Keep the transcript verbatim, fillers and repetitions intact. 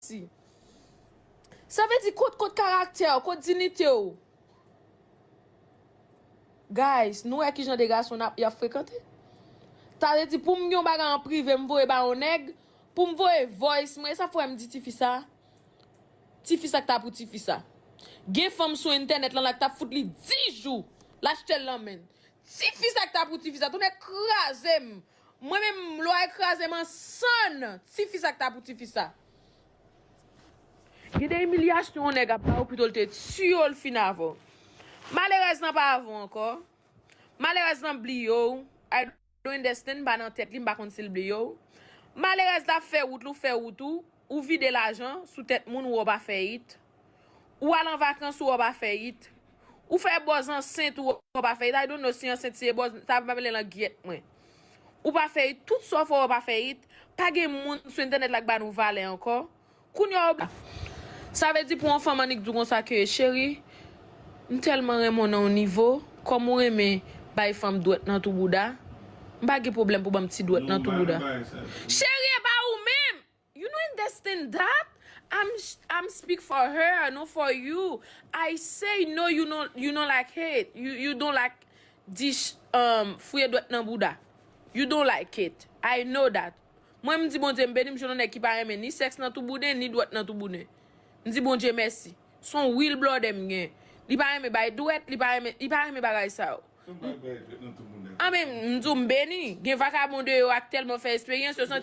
Mèsi. Sa vle di kot, kot karaktè w, kot diyite w? Guys, nou wè kijan de gason n ap, y ap frekante? Sa vle di pou m gen yon bagay an prive, m voye ba yon nèg, pou m voye voice mwen, e sa fè m di tifi sa. Tifi sa k ta pou tifi sa. Gen fanm sou entènèt lan la k t ap fout li dis jou. L achte l nan men l. Tifi sa k ta pou tifi sa. Tounen kraze m. Mwen menm, lwa e kraze m an sann. Tifi sa k ta pou tifi sa. Gen de imilyasyon yon nèg ap ba w pito l te tiye w l fin avè w. Malerèz lan pa avè w ankò. Malerèz lan bliye w. I don't understand, m pa nan tèt li, m pa konn si l bliye w. Malerèz la ap fè wout li, ou fè wout ou, ou vide lajan sou tèt moun, ou wè w pa fè it. Ou al an vakans, ou wè w pa fè it. Ou fè bòz ansent, ou wè w pa fè it. I don't know si ansent se bòz, sa pa mele langyèt mwen. Ou pa fè it, tout sa w fè w pa fè it. Pa gen moun sou entènèt la k ba nou valè ankò. Kounye a w bla. Sa vle di pou yon fanm annik di w konsa ke, cheri, m tèlman renmen w nan yon nivo, kòm ou renmen bay fanm dwèt nan tou bouda, m pa gen pwoblèm pou ban m ti dwèt nan tou bouda. Cheri, e pa ou menm! You know, understand that? I'm, I'm speak for her, not for you. I say no, you know, you know like it. You, you don't like this, um, fouye dwèt nan bouda. You don't like it. I know that. Mwen, m di Bondye m beni, m jwenn yon nèg ki pa renmen ni sèks nan tou bouden, ni dwèt nan tou bouden. M di Bondye mèsi. Se yon real brother m gen. Li pa renmen bay dwèt, li pa renmen, li pa renmen bagay sa yo. Anben, m di w m beni. Gen vakabon deyò a k tèlman fè esperyans, yo santi